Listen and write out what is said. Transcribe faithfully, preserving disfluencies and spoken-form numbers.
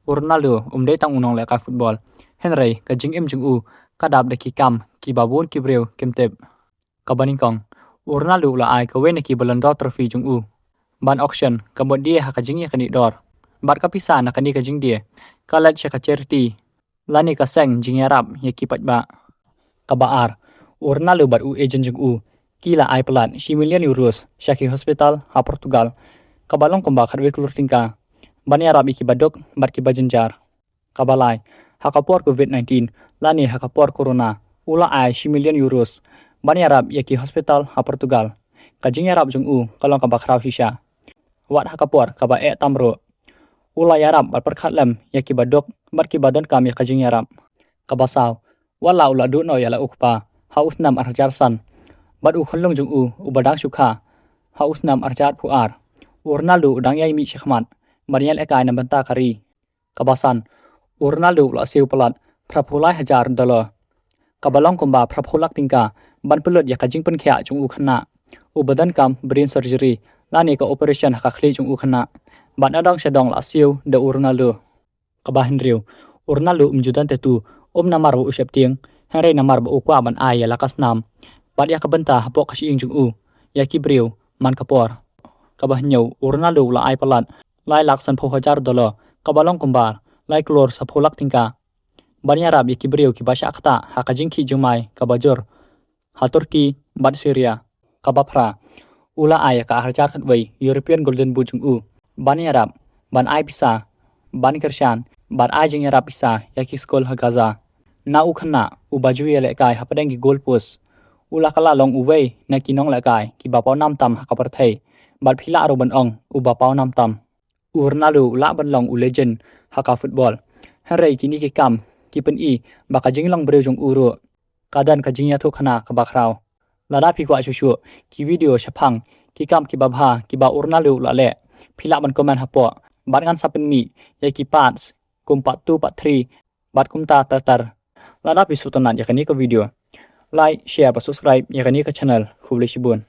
U Ronaldo um dei tang u nonglehkai football, hynrei ka jingim jong u ka dap da ki kam kiba bun ki briew kim tip. Kaba nyngkong, u Ronaldo u la ai kawei na ki Ballon d'Or trophy jong u ban auction, ka mut die ha ka jingïaknieh dor. Bad ka pisa na kane ka jingdie ka leit sha ka charity lane ka seng jingïarap ïa ki paidbah. Kaba ar, u Ronaldo bad u agent jong u ki la ai palat shi million euros sha ki hospital ha Portugal, kaba long kumba khatwei klur tyngka, ban ïarap ïa kiba duk bad kiba jynjar. Kaba lai, ha ka por covid nineteen lane ha ka por corona, u la ai shi million euros ban ïarap ïa ki hospital ha Portugal. Ka jingïarap jong u ka long kaba khraw shisha. Wat ha ka por kaba eh tam ruh, u la ïarap bad pyrkhat lem ïa kiba duk bad kiba donkam ïa ka jingïarap. Kaba saw, wat la u la duh noh ïa la u kpa ha u snem ar hajar san, bad u khunlung jong u uba dang shu kha ha u snem ar hajar arphew ar, u Ronaldo u dang ïai mih shakhmat ban ïalehkai na bynta ka ri. Kaba san, u Ronaldo u la siew palat phraphew lai hajar dollar, kaba long kumba phraphew lak tyngka, ban pynlut ïa ka jingpynkhiah jong u khynnah uba donkam brain surgery lane ka operation ha ka khlieh jong u khynnah. Bad nadong shadong la siew da u Ronaldo. Kaba hynriew, u Ronaldo um ju don tattoo, ym namar ba u sheptieng, hynrei namar ba u kwah ban ai ïa la ka snam bad ïa ka bynta hapoh ka shyieng jong u ïa ki briew man ka por. Kaba hynñiew, u Ronaldo u la ai palat lai lak sanphew hajar dollar, kaba long kumba lai klur saphew lak tyngka, ban ïarap ïa ki briew kiba shah ktah ha ka jingkhih jingmai kaba jur ha Turkey bad Syria. Kaba phra, u la ai ïa ka ar hajar khatwei European Golden Boot jong u ban ïarap, ban ai pisa, ban kyrshan bad ai jingïarap pisa ïa ki skul ha Gaza na u khynnah uba ju ïalehkai hapdeng ki goal post. U la kylla long uwei na ki nonglehkai kiba pawnam tam ha ka pyrthei, bad phi lah ruh ban ong uba pawnam tam. U Ronaldo u lah ban long u legend ha ka football, hynrei kine ki kam ki pyni ba ka jinglong briew jong u ruh ka don ka jingïathuhkhana kaba khraw. Lada phi kwah shuh shuh ki video shaphang ki kam kiba bha kiba u Ronaldo u la leh, phi lah ban comment hapoh, bad ngan sa pynmih ïa ki parts kum part two, part three bad kumta ter ter. Lada phi sngewtynnat ïa kane ka video, like, share bad subscribe ïa kane ka channel. Khublei shibun.